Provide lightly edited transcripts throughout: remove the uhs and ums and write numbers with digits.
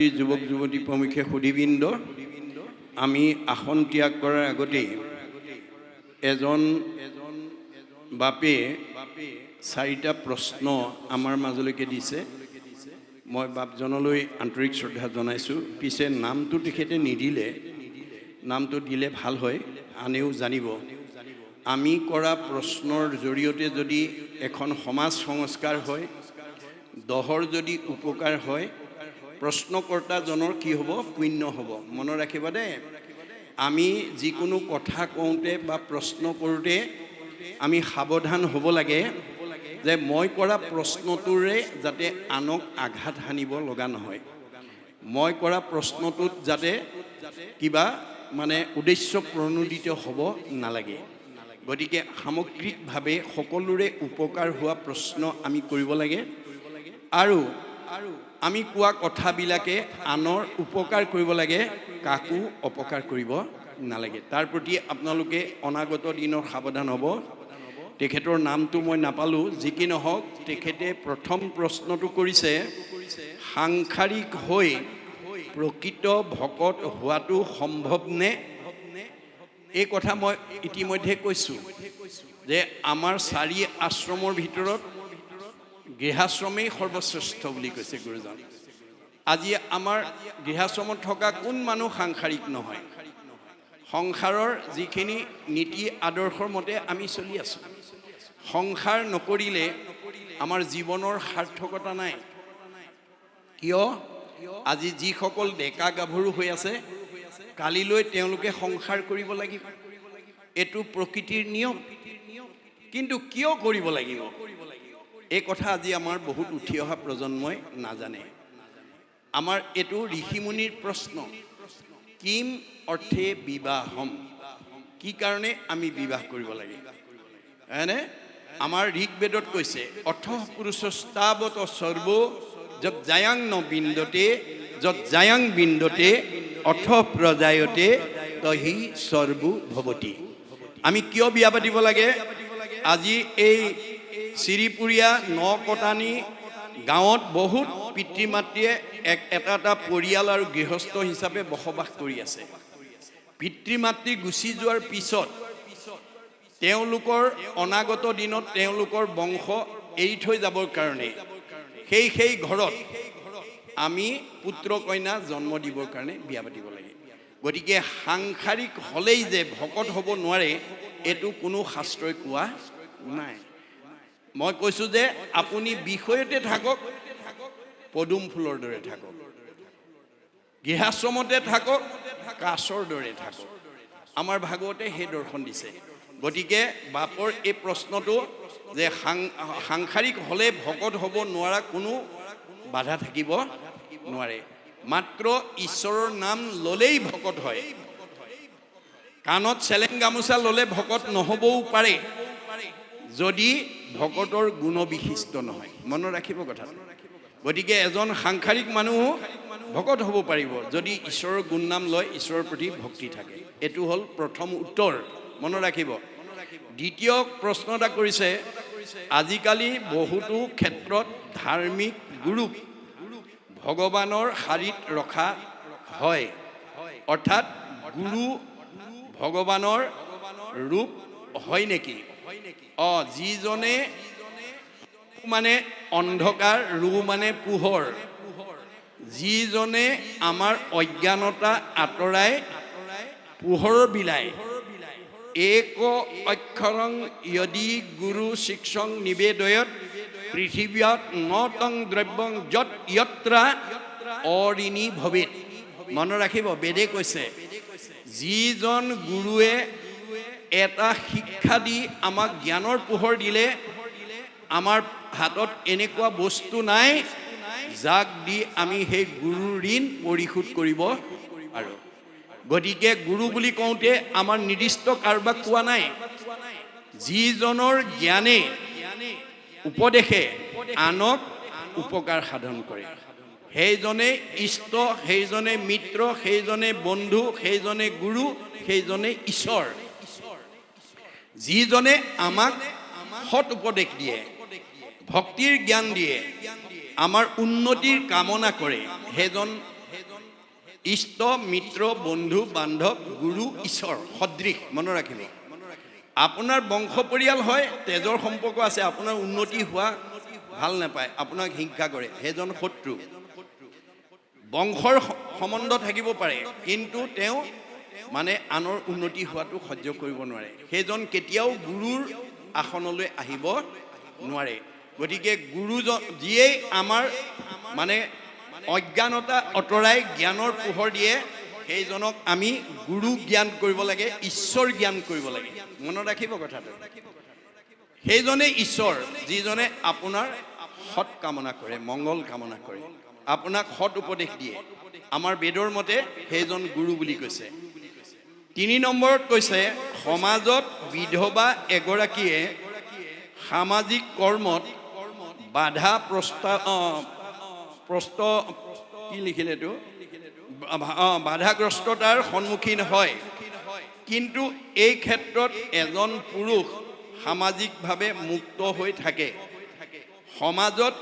যুৱক যুৱতী প্ৰমুখ্যে সুধীবৃন্দ, আমি আসন ত্যাগ কৰাৰ আগতেই এজন বাপে চাৰিটা প্ৰশ্ন আমাৰ মাজলৈকে দিছে। মই বাপজনলৈ আন্তৰিক শ্ৰদ্ধা জনাইছোঁ। পিছে নামটো তেখেতে নিদিলে, নামটো দিলে ভাল হয়, আনেও জানিব। আমি কৰা প্ৰশ্নৰ জৰিয়তে যদি এখন সমাজ সংস্কাৰ হয়, দহৰ যদি উপকাৰ হয়, প্ৰশ্নকৰ্তাজনৰ কি হ'ব? পুণ্য হ'ব। মনত ৰাখিব দেই। আমি যিকোনো কথা কওঁতে বা প্ৰশ্ন কৰোঁতে আমি সাৱধান হ'ব লাগে যে মই কৰা প্ৰশ্নটোৰে যাতে আনক আঘাত হানিব লগা নহয়, মই কৰা প্ৰশ্নটোত যাতে কিবা মানে উদ্দেশ্য প্ৰণোদিত হ'ব নালাগে। গতিকে সামগ্ৰিকভাৱে সকলোৰে উপকাৰ হোৱা প্ৰশ্ন আমি কৰিব লাগে আৰু আমি কোৱা কথাবিলাকে আনৰ উপকাৰ কৰিব লাগে, কাকো অপকাৰ কৰিব নালাগে। তাৰ প্ৰতি আপোনালোকে অনাগত দিনত সাৱধান হ'ব। তেখেতৰ নামটো মই নাপালোঁ, যি কি নহওক, তেখেতে প্ৰথম প্ৰশ্নটো কৰিছে, সাংসাৰিক হৈ প্ৰকৃত ভকত হোৱাটো সম্ভৱনে? এই কথা মই ইতিমধ্যে কৈছোঁ যে আমাৰ চাৰি আশ্ৰমৰ ভিতৰত গৃহাশ্ৰমেই সৰ্বশ্ৰেষ্ঠ বুলি কৈছে গুৰুজন। আজি আমাৰ গৃহাশ্ৰমত থকা কোন মানুহ সাংসাৰিক নহয়? সংসাৰৰ যিখিনি নীতি আদৰ্শৰ মতে আমি চলি আছোঁ। সংসাৰ নকৰিলে আমাৰ জীৱনৰ সাৰ্থকতা নাই। কিয়? আজি যিসকল ডেকা গাভৰু হৈ আছে, কালিলৈ তেওঁলোকে সংসাৰ কৰিব লাগিব। এইটো প্ৰকৃতিৰ নিয়ম। কিন্তু কিয় কৰিব লাগিব, এই কথা আজি আমাৰ বহুত উঠি অহা প্ৰজন্মই নাজানে। আমাৰ এইটো ঋষিমুনিৰ প্ৰশ্ন, কিম অৰ্থে বিবাহম, কি কাৰণে আমি বিবাহ কৰিব লাগে, হয়নে? আমাৰ ঋগ্বেদত কৈছে, অথ পুৰুষস্তাৱত সৰ্ব যত জায়াং ন বিন্দতে, যত জায়াং বিন্দতে অথ প্ৰজায়তে তহি সৰ্বো ভৱতি। আমি কিয় বিয়া পাতিব লাগে? আজি এই চিৰিপুৰীয়া নকটানি গাঁৱত বহুত পিতৃ মাতৃয়ে এক এটা এটা পৰিয়াল আৰু গৃহস্থ হিচাপে বসবাস কৰি আছে। পিতৃ মাতৃ গুচি যোৱাৰ পিছত তেওঁলোকৰ অনাগত দিনত তেওঁলোকৰ বংশ এৰি থৈ যাবৰ কাৰণে সেই সেই ঘৰত আমি পুত্ৰ কন্যা জন্ম দিবৰ কাৰণে বিয়া পাতিব লাগে। গতিকে সাংসাৰিক হ'লেই যে ভকত হ'ব নোৱাৰে, এইটো কোনো শাস্ত্ৰই কোৱা নাই। মই কৈছোঁ যে আপুনি বিষয়তে থাকক, পদুম ফুলৰ দৰে থাকক, গৃহাশ্ৰমতে থাকক, কাছৰ দৰে থাকক। আমাৰ ভাগৱতে সেই দৰ্শন দিছে। গতিকে বাপৰ এই প্ৰশ্নটো যে সাংসাৰিক হ'লে ভকত হ'ব নোৱাৰা কোনো বাধা থাকিব নোৱাৰে। মাত্ৰ ঈশ্বৰৰ নাম ল'লেই ভকত হয়। কাণত চেলেং গামোচা ল'লে ভকত নহ'বও পাৰে, যদি ভকতৰ গুণবিশিষ্ট নহয়। মনত ৰাখিব কথাটো। গতিকে এজন সাংসাৰিক মানুহো ভকত হ'ব পাৰিব, যদি ঈশ্বৰৰ গুণ নাম লয়, ঈশ্বৰৰ প্ৰতি ভক্তি থাকে। এইটো হ'ল প্ৰথম উত্তৰ, মনত ৰাখিব। দ্বিতীয় প্ৰশ্ন এটা কৰিছে, আজিকালি বহুতো ক্ষেত্ৰত ধাৰ্মিক গুৰুক ভগৱানৰ শাৰীত ৰখা হয়, অৰ্থাৎ গুৰু ভগৱানৰ ৰূপ হয় নেকি? যিজনে মানে অন্ধকাৰ, ৰু মানে পোহৰ, যিজনে আমাৰ অজ্ঞানতা আঁতৰাই পোহৰ বিলায়। এক অক্ষৰং য়দি গুৰু শিক্ষং নিবেদয়ত পৃথিৱীত নতং দ্ৰব্যং যত য়ত্ৰা অঋণী ভৱেত। মনত ৰাখিব, বেদে কৈছে, যিজন গুৰুৱে এটা শিক্ষা দি আমাক জ্ঞানৰ পোহৰ দিলে, আমাৰ হাতত এনেকুৱা বস্তু নাই যাক দি আমি সেই গুৰুৰ ঋণ পৰিশোধ কৰিব পাৰোঁ। গতিকে গুৰু বুলি কওঁতে আমাৰ নিৰ্দিষ্ট কাৰোবাক কোৱা নাই। যিজনৰ জ্ঞানে উপদেশে আনক উপকাৰ সাধন কৰে, সেইজনে ইষ্ট, সেইজনে মিত্ৰ, সেইজনে বন্ধু, সেইজনে গুৰু, সেইজনে ঈশ্বৰ। যিজনে আমাক সৎ উপদেশ দিয়ে, ভক্তিৰ জ্ঞান দিয়ে, আমাৰ উন্নতিৰ কামনা কৰে, সেইজন ইষ্ট, মিত্ৰ, বন্ধু বান্ধৱ, গুৰু, ঈশ্বৰ সদৃশ। মনত ৰাখিব, আপোনাৰ বংশ পৰিয়াল হয়, তেজৰ সম্পৰ্ক আছে, আপোনাৰ উন্নতি হোৱা ভাল নাপায়, আপোনাক হিংসা কৰে, সেইজন শত্ৰু। বংশৰ সম্বন্ধ থাকিব পাৰে, কিন্তু তেওঁ মানে আনৰ উন্নতি হোৱাটো সহ্য কৰিব নোৱাৰে, সেইজন কেতিয়াও গুৰুৰ আসনলৈ আহিব নোৱাৰে। গতিকে গুৰুজন যিয়েই আমাৰ মানে অজ্ঞানতা আঁতৰাই জ্ঞানৰ পোহৰ দিয়ে, সেইজনক আমি গুৰু জ্ঞান কৰিব লাগে, ঈশ্বৰ জ্ঞান কৰিব লাগে। মনত ৰাখিব কথাটো, সেইজনেই ঈশ্বৰ যিজনে আপোনাৰ সৎ কামনা কৰে, মংগল কামনা কৰে, আপোনাক সৎ উপদেশ দিয়ে। আমাৰ বেদৰ মতে সেইজন গুৰু বুলি কৈছে। 3 নম্বৰত কৈছে, সমাজত বিধৱা এগৰাকীয়ে সামাজিক কৰ্মত বাধা প্ৰস্ত কি লিখিলে এইটো, বাধাগ্ৰস্ততাৰ সন্মুখীন হয়, কিন্তু এই ক্ষেত্ৰত এজন পুৰুষ সামাজিকভাৱে মুক্ত হৈ থাকে। সমাজত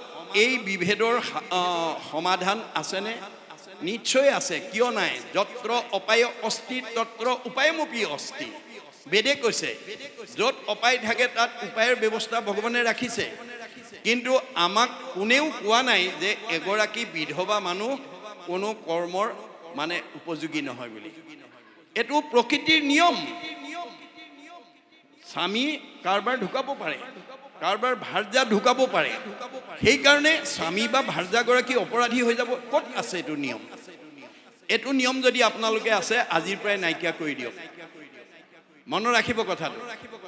এই বিভেদৰ সমাধান আছেনে? নিশ্চয় আছে, কিয় নাই? যত্ৰ অপায় অস্তি তত্ৰ উপায়মপি অস্তি। বেদে কৈছে, য'ত অপায় থাকে তাত উপায়ৰ ব্যৱস্থা ভগৱানে ৰাখিছে। কিন্তু আমাক কোনেও কোৱা নাই যে এগৰাকী বিধৱা মানুহ কোনো কৰ্মৰ মানে উপযোগী নহয় বুলি। এইটো প্ৰকৃতিৰ নিয়ম। স্বামী কাৰোবাৰ ঢুকাব পাৰে, কাৰোবাৰ ভাৰ্যা ঢুকাব পাৰে, সেইকাৰণে স্বামী বা ভাৰ্যাগৰাকী অপৰাধী হৈ যাব, ক'ত আছে এইটো নিয়ম? এইটো নিয়ম যদি আপোনালোকে আছে, আজিৰ পৰাই নাইকিয়া কৰি দিয়ক। মনত ৰাখিব কথাটো,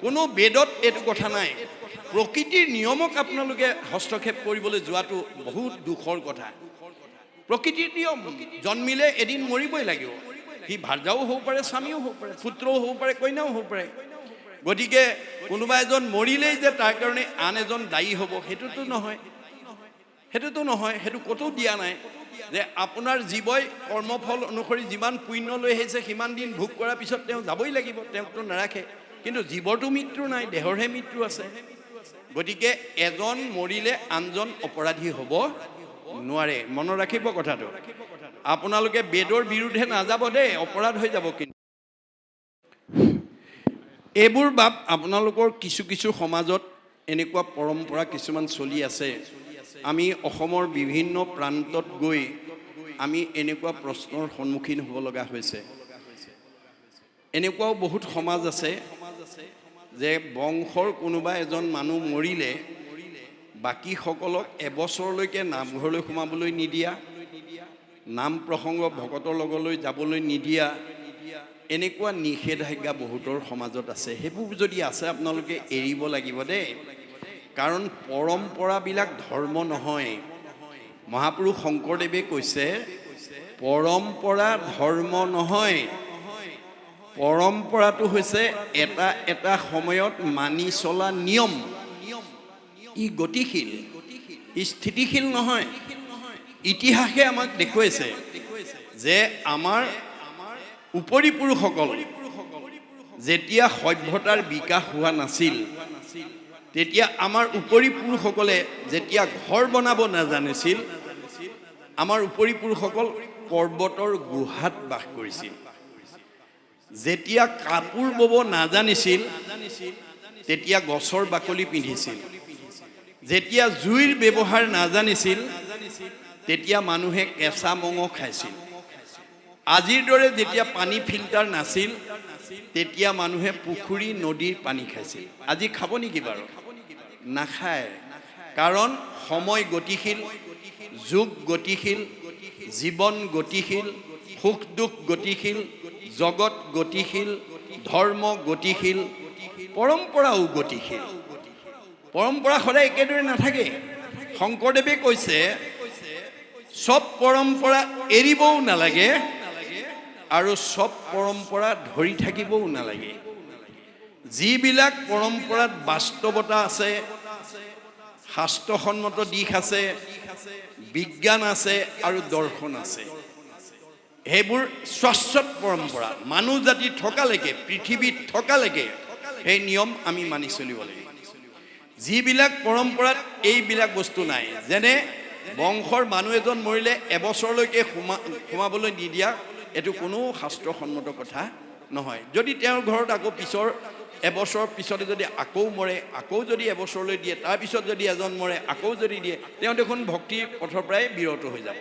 কোনো বেদত এইটো কথা নাই। প্ৰকৃতিৰ নিয়মক আপোনালোকে হস্তক্ষেপ কৰিবলৈ যোৱাটো বহুত দুখৰ কথা। প্ৰকৃতিৰ নিয়ম, জন্মিলে এদিন মৰিবই লাগিব। সি ভাৰ্যাও হ'ব পাৰে, স্বামীও হ'ব পাৰে, পুত্ৰও হ'ব পাৰে, কন্যাও হ'ব পাৰে। গতিকে কোনোবা এজন মৰিলেই যে তাৰ কাৰণে আন এজন দায়ী হ'ব, সেইটোতো নহয়, সেইটোতো নহয়। সেইটো ক'তো দিয়া নাই যে আপোনাৰ জীৱই কৰ্মফল অনুসৰি যিমান পুণ্য লৈ আহিছে সিমান দিন ভোগ কৰাৰ পিছত তেওঁ যাবই লাগিব, তেওঁকতো নাৰাখে। কিন্তু জীৱৰটো মৃত্যু নাই, দেহৰহে মৃত্যু আছে। গতিকে এজন মৰিলে আনজন অপৰাধী হ'ব নোৱাৰে। মনত ৰাখিব কথাটো। আপোনালোকে বেদৰ বিৰুদ্ধে নাযাব দেই, অপৰাধ হৈ যাব। কিন্তু এইবোৰ বাপ আপোনালোকৰ কিছু কিছু সমাজত এনেকুৱা পৰম্পৰা কিছুমান চলি আছে। আমি অসমৰ বিভিন্ন প্ৰান্তত গৈ আমি এনেকুৱা প্ৰশ্নৰ সন্মুখীন হ'ব লগা হৈছে। এনেকুৱাও বহুত সমাজ আছে যে বংশৰ কোনোবা এজন মানুহ মৰিলে বাকীসকলক এবছৰলৈকে নামঘৰলৈ সোমাবলৈ নিদিয়া, নাম প্ৰসংগ ভকতৰ লগলৈ যাবলৈ নিদিয়া, এনেকুৱা নিষেধাজ্ঞা বহুতৰ সমাজত আছে। সেইবোৰ যদি আছে আপোনালোকে এৰিব লাগিব দেই। কাৰণ পৰম্পৰাবিলাক ধৰ্ম নহয়। মহাপুৰুষ শংকৰদেৱে কৈছে, পৰম্পৰা ধৰ্ম নহয়। পৰম্পৰাটো হৈছে এটা এটা সময়ত মানি চলা নিয়ম। ই গতিশীল, ই স্থিতিশীল নহয়। ইতিহাসে আমাক দেখুৱাইছে যে আমাৰ উপৰি পুৰুষসকল যেতিয়া সভ্যতাৰ বিকাশ হোৱা নাছিল, তেতিয়া আমাৰ উপৰি পুৰুষসকলে যেতিয়া ঘৰ বনাব নাজানিছিল, আমাৰ উপৰি পুৰুষসকল পৰ্বতৰ গুহাত বাস কৰিছিল। যেতিয়া কাপোৰ বব নাজানিছিল, তেতিয়া গছৰ বাকলি পিন্ধিছিল। যেতিয়া জুইৰ ব্যৱহাৰ নাজানিছিল, তেতিয়া মানুহে কেঁচা মঙহ খাইছিল। আজিৰ দৰে যেতিয়া পানী ফিল্টাৰ নাছিল, তেতিয়া মানুহে পুখুৰী নদীৰ পানী খাইছিল। আজি খাব নেকি বাৰু? নাখায়। কাৰণ সময় গতিশীল, যুগ গতিশীল, জীৱন গতিশীল, সুখ দুখ গতিশীল, জগত গতিশীল, ধৰ্ম গতিশীল, পৰম্পৰাও গতিশীল। পৰম্পৰা সদায় একেদৰে নাথাকে। শংকৰদেৱে কৈছে, চব পৰম্পৰা এৰিবও নালাগে আৰু চব পৰম্পৰা ধৰি থাকিবও নালাগে। যিবিলাক পৰম্পৰাত বাস্তৱতা আছে, শাস্ত্ৰসন্মত দিশ আছে, বিজ্ঞান আছে আৰু দৰ্শন আছে, সেইবোৰ শাশ্বত পৰম্পৰা। মানুহ জাতি থকালৈকে, পৃথিৱীত থকালৈকে সেই নিয়ম আমি মানি চলিব লাগিব। যিবিলাক পৰম্পৰাত এইবিলাক বস্তু নাই, যেনে বংশৰ মানুহ এজন মৰিলে এবছৰলৈকে সোমাবলৈ নিদিয়া, এইটো কোনো শাস্ত্ৰসন্মত কথা নহয়। যদি তেওঁৰ ঘৰত আকৌ পিছৰ এবছৰৰ পিছতে যদি আকৌ মৰে, আকৌ যদি এবছৰলৈ দিয়ে, তাৰপিছত যদি এজন মৰে, আকৌ যদি দিয়ে, তেওঁ দেখোন ভক্তিৰ পথৰ পৰাই বিৰত হৈ যাব।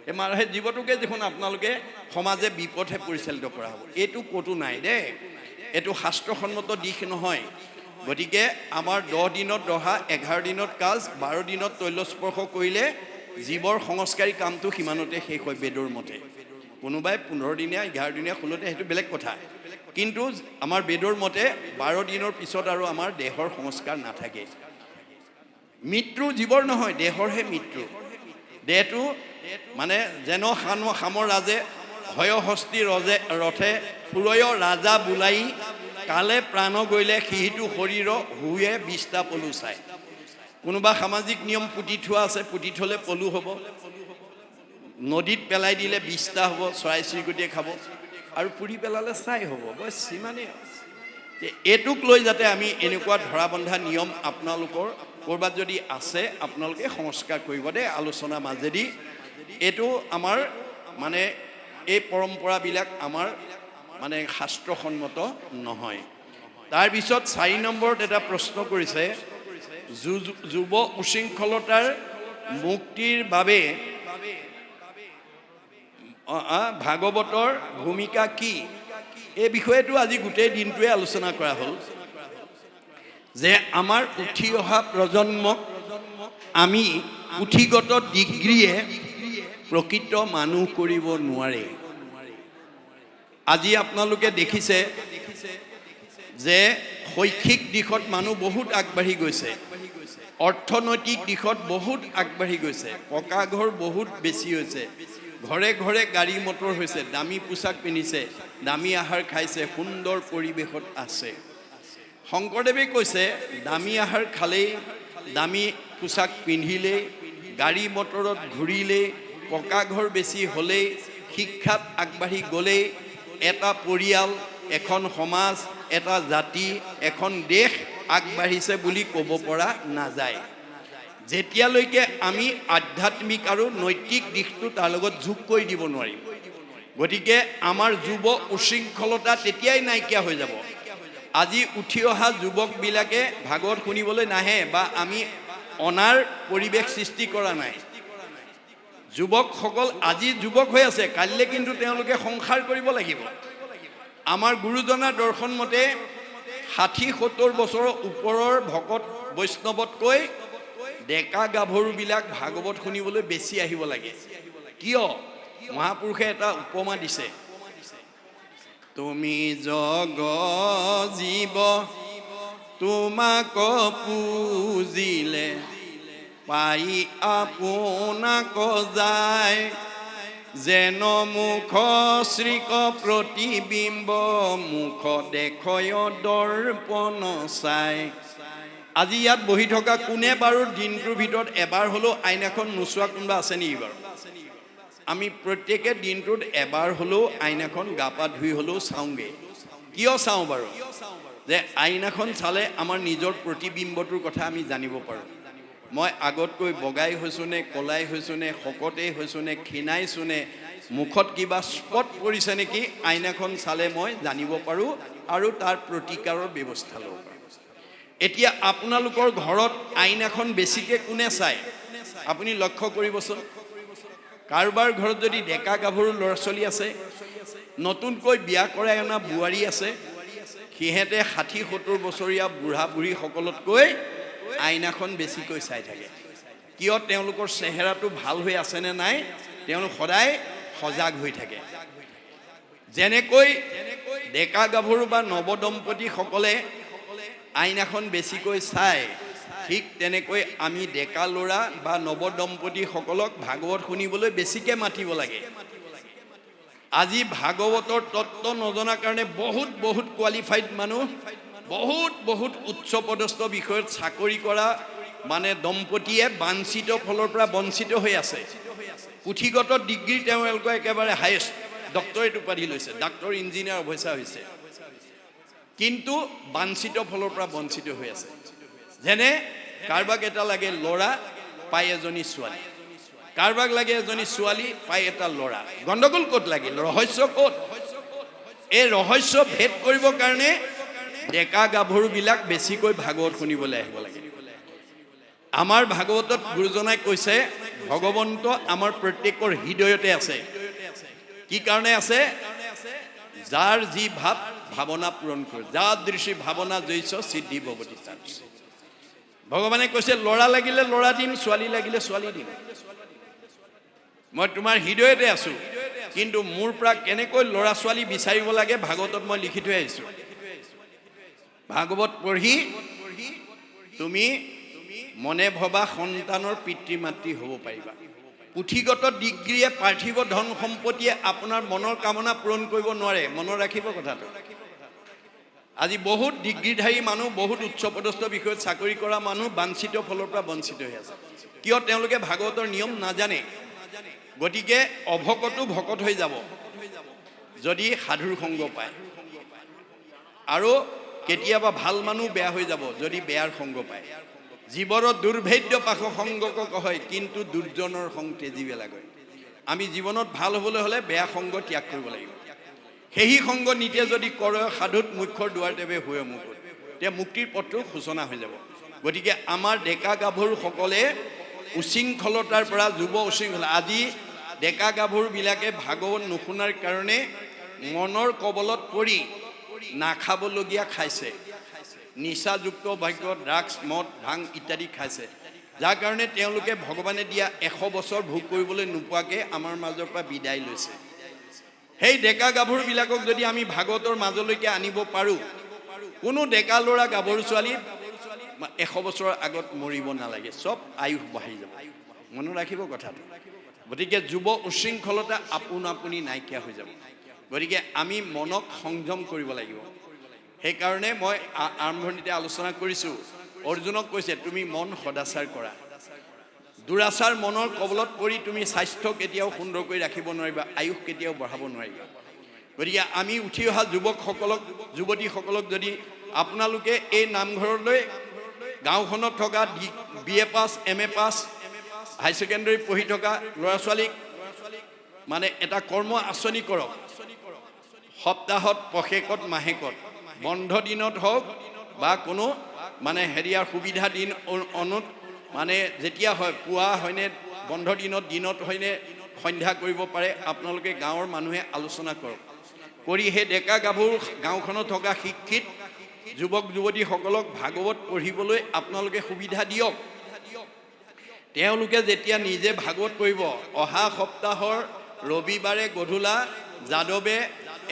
এই সেই জীৱটোকে দেখোন আপোনালোকে সমাজে বিপথে পৰিচালিত কৰা হ'ব। এইটো ক'তো নাই দেই, এইটো শাস্ত্ৰসন্মত দিশ নহয়। গতিকে আমাৰ 10 দিনত দহা, 11 দিনত কাজ, 12 দিনত তৈলস্পৰ্শ কৰিলে জীৱৰ সংস্কাৰী কামটো সিমানতে শেষ হয় বেদৰ মতে। কোনোবাই 15 দিনীয়া, 11 দিনীয়া ষোল্লদিনীয়া সেইটো বেলেগ কথা, কিন্তু আমাৰ বেদৰ মতে 12 দিনৰ পিছত আৰু আমাৰ দেহৰ সংস্কাৰ নাথাকে। মৃত্যু জীৱৰ নহয়, দেহৰহে মৃত্যু। দেহটো মানে যেন সামৰ ৰাজে হয়হস্তি ৰজে ৰথে ফুৰয় ৰাজা বোলাই, কালে প্ৰাণ গৈলে সিহিটো শৰীৰ হুয়ে বিষ্টা পলু চাই। কোনোবা সামাজিক নিয়ম পুতি থোৱা আছে, পুতি থ'লে পলু হ'ব, নদীত পেলাই দিলে বিষ্টা হ'ব, চৰাই চিৰিকটিয়ে খাব, আৰু পুৰি পেলালে ছাই হ'ব, বছ সিমানেই। এইটোক লৈ যাতে আমি এনেকুৱা ধৰা বন্ধা নিয়ম আপোনালোকৰ ক'ৰবাত যদি আছে, আপোনালোকে সংস্কাৰ কৰিব দেই আলোচনাৰ মাজেদি। এইটো আমাৰ মানে এই পৰম্পৰাবিলাক আমাৰ মানে শাস্ত্ৰসন্মত নহয়। তাৰপিছত 4 নম্বৰত এটা প্ৰশ্ন কৰিছে, যুৱ উশৃংখলতাৰ মুক্তিৰ বাবে ভাগৱতৰ ভূমিকা কি? এই বিষয়েতো আজি গোটেই দিনটোৱে আলোচনা কৰা হ'ল যে আমাৰ উঠি অহা প্ৰজন্মক আমি পুথিগত ডিগ্ৰীয়ে প্ৰকৃত মানুহ কৰিব নোৱাৰে। আজি আপোনালোকে দেখিছে যে শৈক্ষিক দিশত মানুহ বহুত আগবাঢ়ি গৈছে, অৰ্থনৈতিক দিশত বহুত আগবাঢ়ি গৈছে, পকা ঘৰ বহুত বেছি হৈছে, ঘৰে ঘৰে গাড়ী মটৰ হৈছে, দামী পোচাক পিন্ধিছে, দামী আহাৰ খাইছে, সুন্দৰ পৰিৱেশত আছে। শংকৰদেৱে কৈছে দামী আহাৰ খালেই, দামী পোচাক পিন্ধিলেই, গাড়ী মটৰত ঘূৰিলেই, পকা ঘৰ বেছি হ'লেই, শিক্ষাত আগবাঢ়ি গ'লেই এটা পৰিয়াল, এখন সমাজ, এটা জাতি, এখন দেশ আগবাঢ়িছে বুলি ক'ব পৰা নাযায়, যেতিয়ালৈকে আমি আধ্যাত্মিক আৰু নৈতিক দিশটো তাৰ লগত যোগ কৰি দিব নোৱাৰিম। গতিকে আমাৰ যুৱ উশৃংখলতা তেতিয়াই নাইকিয়া হৈ যাব। আজি উঠি অহা যুৱকবিলাকে ভাগৱত শুনিবলৈ নাহে বা আমি অনাৰ পৰিৱেশ সৃষ্টি কৰা নাই। যুৱকসকল আজি যুৱক হৈ আছে, কাইলৈ কিন্তু তেওঁলোকে সংসাৰ কৰিব লাগিব। আমাৰ গুৰুজনাৰ দৰ্শন মতে 60-70 বছৰৰ ওপৰৰ ভকত বৈষ্ণৱতকৈ ডেকা গাভৰুবিলাক ভাগৱত শুনিবলৈ বেছি আহিব লাগে। কিয়? মহাপুৰুষে এটা উপমা দিছে, তুমি জগ জীৱ তোমাক পূজিলে পাই আপোনাক যায়, যেন মুখ শ্ৰীক প্ৰতিবিম্ব মুখ দেখয় দৰ্পণ চাই। আজি ইয়াত বহি থকা কোনে বাৰু দিনটোৰ ভিতৰত এবাৰ হ'লেও আইনাখন নোচোৱা কোনোবা আছে নেকি বাৰু? আমি প্ৰত্যেকে দিনটোত এবাৰ হ'লেও আইনাখন গা পা ধুই হ'লেও চাওঁগৈ। কিয় চাওঁ বাৰু? যে আইনাখন চালে আমাৰ নিজৰ প্ৰতিবিম্বটোৰ কথা আমি জানিব পাৰোঁ। মই আগতকৈ বগাই হৈছোঁ নে কলাই হৈছোঁ নে শকতেই হৈছোঁ নে ক্ষীণাইছোঁ নে মুখত কিবা স্পট পৰিছে নেকি, আইনাখন চালে মই জানিব পাৰোঁ আৰু তাৰ প্ৰতিকাৰৰ ব্যৱস্থা ল'ব পাৰোঁ। এতিয়া আপোনালোকৰ ঘৰত আইনাখন বেছিকৈ কোনে চায় আপুনি লক্ষ্য কৰিবচোন। কাৰোবাৰ ঘৰত যদি ডেকা গাভৰু ল'ৰা ছোৱালী আছে, নতুনকৈ বিয়া কৰাই অনা বোৱাৰী আছে, সিহঁতে 60-70 বছৰীয়া বুঢ়া বুঢ়ীসকলতকৈ আইনাখন বেছিকৈ চাই থাকে। কিয়? তেওঁলোকৰ চেহেৰাটো ভাল হৈ আছেনে নাই তেওঁলোক সদায় সজাগ হৈ থাকে। যেনেকৈ ডেকা গাভৰু বা নৱদম্পতীসকলে আইনাখন বেছিকৈ চায়, ঠিক তেনেকৈ আমি ডেকা ল'ৰা বা নৱদম্পতীসকলক ভাগৱত শুনিবলৈ বেছিকৈ মাতিব লাগে। আজি ভাগৱতৰ তত্ত্ব নজনাৰ কাৰণে বহুত বহুত কোৱালিফাইড মানুহ, বহুত বহুত উচ্চ পদস্থ বিষয়ত চাকৰি কৰা মানে দম্পতীয়ে বাঞ্ছিত ফলৰ পৰা বঞ্চিত হৈ আছে। পুথিগত ডিগ্ৰী তেওঁলোকৰ একেবাৰে হায়েষ্ট, ডক্টৰেট উপাধি লৈছে, ডাক্তৰ ইঞ্জিনিয়াৰ অৱস্থা হৈছে, কিন্তু বাঞ্ছিত ফলৰ পৰা বঞ্চিত হৈ আছে। যেনে কাৰোবাক এটা লাগে ল'ৰা, পাই এজনী ছোৱালী। কাৰোবাক লাগে এজনী ছোৱালী, পাই এটা ল'ৰা। গণ্ডগোল ক'ত লাগিল? ৰহস্য ক'ত? এই ৰহস্য ভেদ কৰিবৰ কাৰণে ডেকা গাভৰুবিলাক বেছিকৈ ভাগৱত শুনিবলৈ আহিব লাগে। আমাৰ ভাগৱতত গুৰুজনাই কৈছে, ভগৱন্ত আমাৰ প্ৰত্যেকৰ হৃদয়তে আছে। কি কাৰণে আছে? যাৰ যি ভাৱ ভাৱনা পূৰণ কৰে, যাৰ দৃষ্টি ভাৱনা জৈছ সিদ্ধি ভৱতি তাৰ। ভগৱানে কৈছে, ল'ৰা লাগিলে ল'ৰা দিম, ছোৱালী লাগিলে ছোৱালী দিম, মই তোমাৰ হৃদয়তে আছো। কিন্তু মোৰ পৰা কেনেকৈ ল'ৰা ছোৱালী বিচাৰিব লাগে, ভাগৱতত মই লিখি থৈ আহিছোঁ। ভাগৱত পঢ়ি তুমি মনে ভবা সন্তানৰ পিতৃ মাতৃ হ'ব পাৰিবা। পুথিগত ডিগ্ৰীয়ে, পাৰ্থিৱ ধন সম্পত্তিয়ে আপোনাৰ মনৰ কামনা পূৰণ কৰিব নোৱাৰে। মনত ৰাখিব কথাটো। আজি বহুত ডিগ্ৰীধাৰী মানুহ, বহুত উচ্চ পদস্থ বিষয়ত চাকৰি কৰা মানুহ বাঞ্ছিত ফলৰ পৰা বঞ্চিত হৈ আছে। কিয়? তেওঁলোকে ভাগৱতৰ নিয়ম নাজানে। গতিকে অভকতো ভকত হৈ যাব যদি সাধুৰ সংগ পায়, আৰু কেতিয়াবা ভাল মানুহ বেয়া হৈ যাব যদি বেয়াৰ সংগ পায়। জীৱনত দুৰ্ভেদ্য পাশ সংগক কয়, কিন্তু দুৰ্জনৰ সংগ তেজিবে লাগে। আমি জীৱনত ভাল হ'বলৈ হ'লে বেয়া সংগ ত্যাগ কৰিব লাগিব। সেই সংগ নিতে যদি কৰ সাধুত, মোক্ষৰ দুৱাৰ তেবে হৈ মুকুত, তেতিয়া মুক্তিৰ পথটো সূচনা হৈ যাব। গতিকে আমাৰ ডেকা গাভৰুসকলে উশৃংখলতাৰ পৰা, যুৱ উশৃংখল, আজি ডেকা গাভৰুবিলাকে ভাগৱত নুশুনাৰ কাৰণে মনৰ কবলত পৰি নাখাবলগীয়া খাইছে, নিচাযুক্ত দ্ৰব্য, ড্ৰাগছ, মদ, ভাং ইত্যাদি খাইছে, যাৰ কাৰণে তেওঁলোকে ভগৱানে দিয়া 100 বছৰ ভোগ কৰিবলৈ নোপোৱাকৈ আমাৰ মাজৰ পৰা বিদায় লৈছে। সেই ডেকা গাভৰুবিলাকক যদি আমি ভাগৱতৰ মাজলৈকে আনিব পাৰোঁ, কোনো ডেকা ল'ৰা গাভৰু ছোৱালী 100 বছৰৰ আগত মৰিব নালাগে, চব আয়ুস বাঢ়ি যাব। মনত ৰাখিব কথাটো। গতিকে যুৱ উশৃংখলতা আপোন আপুনি নাইকিয়া হৈ যাব। গতিকে আমি মনক সংযম কৰিব লাগিব। সেইকাৰণে মই আৰম্ভণিতে আলোচনা কৰিছোঁ, অৰ্জুনক কৈছে, তুমি মন সদাচাৰ কৰা। দুৰাচাৰ মনৰ কবলত পৰি তুমি স্বাস্থ্য কেতিয়াও সুন্দৰ কৰি ৰাখিব নোৱাৰিবা, আয়ুস কেতিয়াও বঢ়াব নোৱাৰিবা। গতিকে আমি উঠি অহা যুৱকসকলক, যুৱতীসকলক যদি আপোনালোকে এই নামঘৰলৈ গাঁওখনত থকা B A pass, M A pass, higher secondary পঢ়ি থকা ল'ৰা ছোৱালীক মানে এটা কৰ্ম আঁচনি কৰক। সপ্তাহত, পষেকত, মাহেকত, বন্ধ দিনত হওক বা কোনো মানে হেৰিয়াৰ সুবিধা দিন অনুত মানে যেতিয়া হয়, পুৱা হয়নে, বন্ধ দিনত দিনত হয়নে, সন্ধ্যা কৰিব পাৰে। আপোনালোকে গাঁৱৰ মানুহে আলোচনা কৰক, কৰি সেই ডেকা গাভৰু, গাঁওখনত থকা শিক্ষিত যুৱক যুৱতীসকলক ভাগৱত পঢ়িবলৈ আপোনালোকে সুবিধা দিয়ক। তেওঁলোকে যেতিয়া নিজে ভাগৱত পঢ়িব, অহা সপ্তাহৰ ৰবিবাৰে গধূলা যাদৱে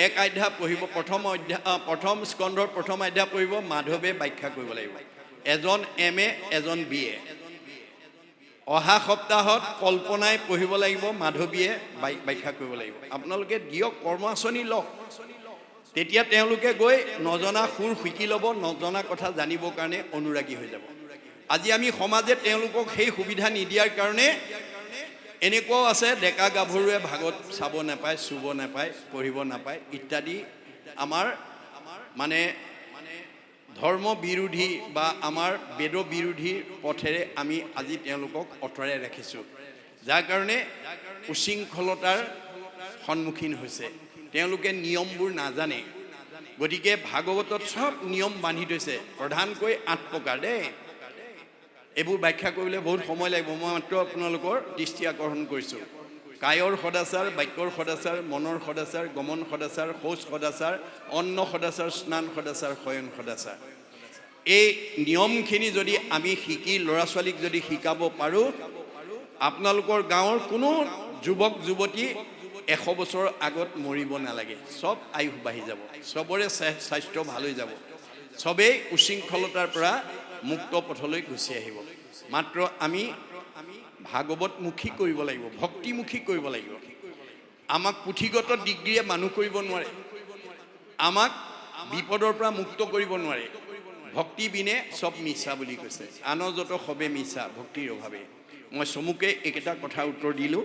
এক অধ্যায় পঢ়িব, প্ৰথম অধ্যায়, প্ৰথম স্কন্ধৰ প্ৰথম অধ্যায় পঢ়িব, মাধৱে ব্যাখ্যা কৰিব লাগিব। এজন এম এ, এজন বি এ। অহা সপ্তাহত কল্পনাই পঢ়িব লাগিব, মাধৱীয়ে ব্যাখ্যা কৰিব লাগিব। আপোনালোকে দিয়ক, কৰ্ম আঁচনি লওক। তেতিয়া তেওঁলোকে গৈ নজনা সুৰ শিকি ল'ব, নজনা কথা জানিবৰ কাৰণে অনুৰাগী হৈ যাব। আজি আমি সমাজে তেওঁলোকক সেই সুবিধা নিদিয়াৰ কাৰণে এনেকুৱাও আছে, ডেকা গাভৰুৱে ভাগৱত চাব নাপায়, চুব নাপায়, পঢ়িব নাপায় ইত্যাদি। আমাৰ মানে ধৰ্ম বিৰোধী বা আমাৰ বেদ বিৰোধী পথেৰে আমি আজি তেওঁলোকক আঁতৰাই ৰাখিছোঁ, যাৰ কাৰণে উশৃংখলতাৰ সন্মুখীন হৈছে। তেওঁলোকে নিয়মবোৰ নাজানে। গতিকে ভাগৱতত চব নিয়ম বান্ধি থৈছে, প্ৰধানকৈ আঠ প্ৰকাৰ দেই। এইবোৰ ব্যাখ্যা কৰিবলৈ বহুত সময় লাগিব, মই মাত্ৰ আপোনালোকৰ দৃষ্টি আকৰ্ষণ কৰিছোঁ। কায়ৰ সদাচাৰ, বাক্যৰ সদাচাৰ, মনৰ সদাচাৰ, গমন সদাচাৰ, শৌচ সদাচাৰ, অন্ন সদাচাৰ, স্নান সদাচাৰ, শয়ন সদাচাৰ। এই নিয়মখিনি যদি আমি শিকি ল'ৰা ছোৱালীক যদি শিকাব পাৰোঁ, আপোনালোকৰ গাঁৱৰ কোনো যুৱক যুৱতী 100 বছৰৰ আগত মৰিব নালাগে। চব আয়ুস বাঢ়ি যাব, চবৰে স্বাস্থ্য ভাল হৈ যাব, চবেই উশৃংখলতাৰ পৰা মুক্ত পথলৈ গুচি আহিব। মাত্ৰ আমি ভাগৱতমুখী কৰিব লাগিব, ভক্তিমুখী কৰিব লাগিব। আমাক পুথিগত ডিগ্ৰীয়ে মানুহ কৰিব নোৱাৰে, আমাক বিপদৰ পৰা মুক্ত কৰিব নোৱাৰে। ভক্তি বিনে চব মিছা বুলি কৈছে। আন যত সবে মিছা, ভক্তিৰ অভাৱে। মই চমুকে এইকেইটা কথা উত্তৰ দিলোঁ।